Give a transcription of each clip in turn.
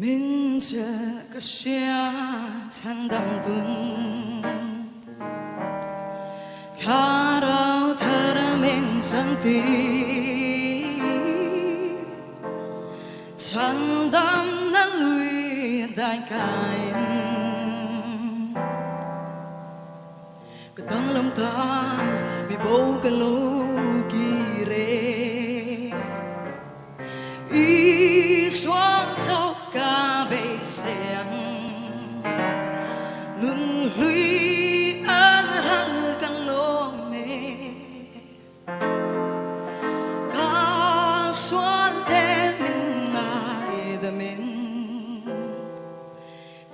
Min che ka hria chhandam tun Thlarau thar min chantir Chhandam na lui dai kain Ka danglam ta mi bo ka lo kir e. Isua chauh ka beisei ang. Nun hlui an ral ka lawm e. Ka sual te min ngaidamin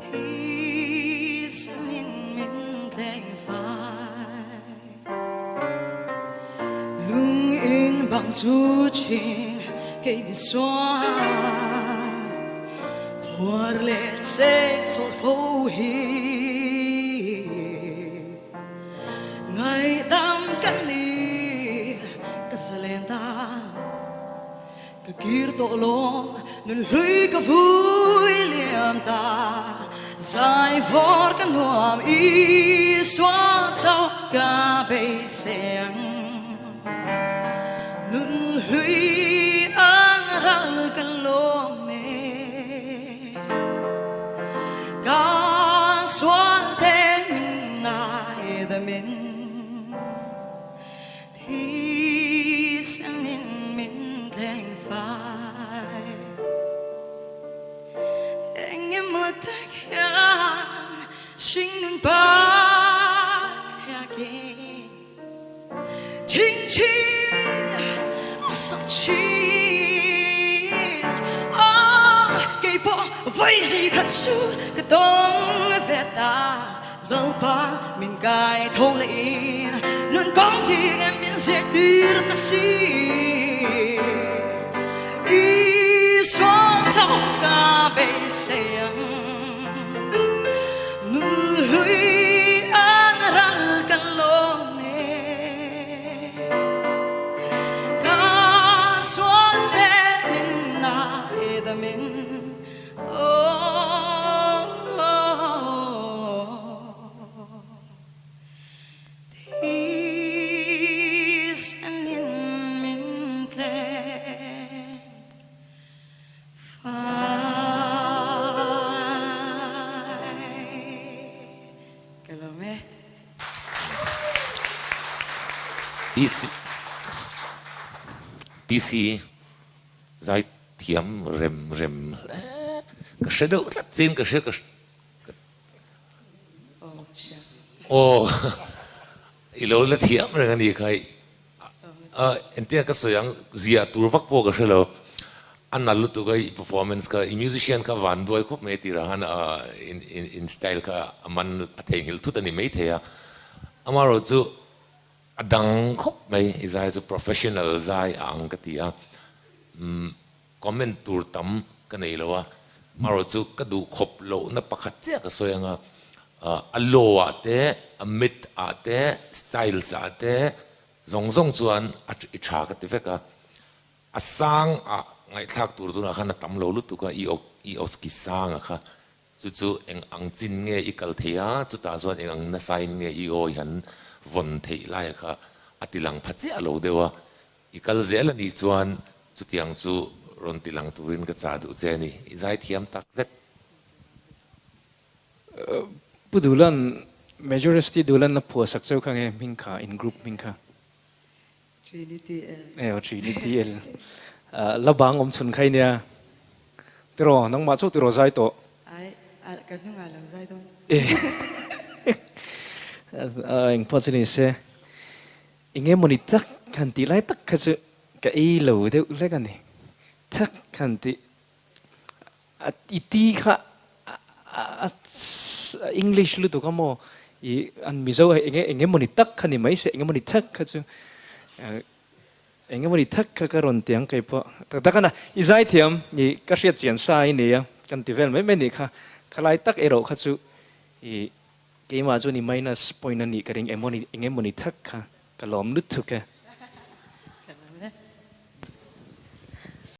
thisanin min tleng fai. Lung in bang chu chin kei mi sual Phuar leh cheng sawl fo hi Ngaihdam ka ni ka zalen ta Ka kir tawh lo nun hlui ka vui liam ta Zai vawr ka nuam Isua chauh ka beisei ang Nun hlui an ral ka lawm e Ka sual te min ngaidamin Thisanin min thleng fai Engemaw tak hian hringnun par thliakin Chingching a sak thin Aw keipawh vawi khat chu ka tawng ve ta Lalpa min kai tho leh in nun kawng ding em min zirtir ta si. Isua chauh ka beisei ang nun hlui an ral ka lawm e. Ka sual te min ngaidamin PC Zai thiam rem rem hle. Ka hre deuh tlat chin ka hria ka Aw i lo la thiam reng a ni kha a engtin ka sawi ang ziah tur vak pawh ka hre lo a nal lutuk a i performance kha i musician kha van duai khawp mai tirah khan a in style kha a man a theihnghilh thut a ni maithei a amaherawhchu A dang khawp mai, i zai chu professional zai a ang ka ti a, comment tur tam ka nei lo a, marawh chu ka duh khawp lohna pakhat chiah ka sawi ang a, a law ah te, a mid ah te, styles ah te zawng zawng chuan a i tha ka ti vek a, a sang ah ngaihthlak tur tunah khan a tam lo lutuk a, i aw i aw ki sang a kha Chu chu eng ang chin nge i kal thei a, chutah chuan eng ang nasain nge i awi han vawn theih laia kha a ti lang pha chiah lo deuh a, i kal zel a nih chuan chutiang chu rawn ti lang turin ka chah duh che a ni, i zaithiam tak zet. Pu Dulan, Majority Dulan a phuah sak cheu kha nge hming kha, in group hming kha? Trinity L. Eo Trinity L. La bang awm chhun khai nia. Tiraw, nangmah chauh tiraw zai tawh. Ai, ka hnungah lo zai dawn. Eng pawh chu ni se, eng emawni tak han tih lai tak kha chu ka ei lo deuh hlek a ni. Tak han tih, i ti kha a English lutuk a maw i an Mizo eng eng emawni tak kha ni mai se eng emawni tak kha chu eng emawni tak kha ka rawn ti ang kei pawh tak tak a na i zaithiam i ka hriat chian sa i nei a kan ti vel mai mai nih kha khalai tak erawh kha chu i keimah chu ni minus point a nih ka ring emawni eng emawni tak kha ka lawm lutuk e.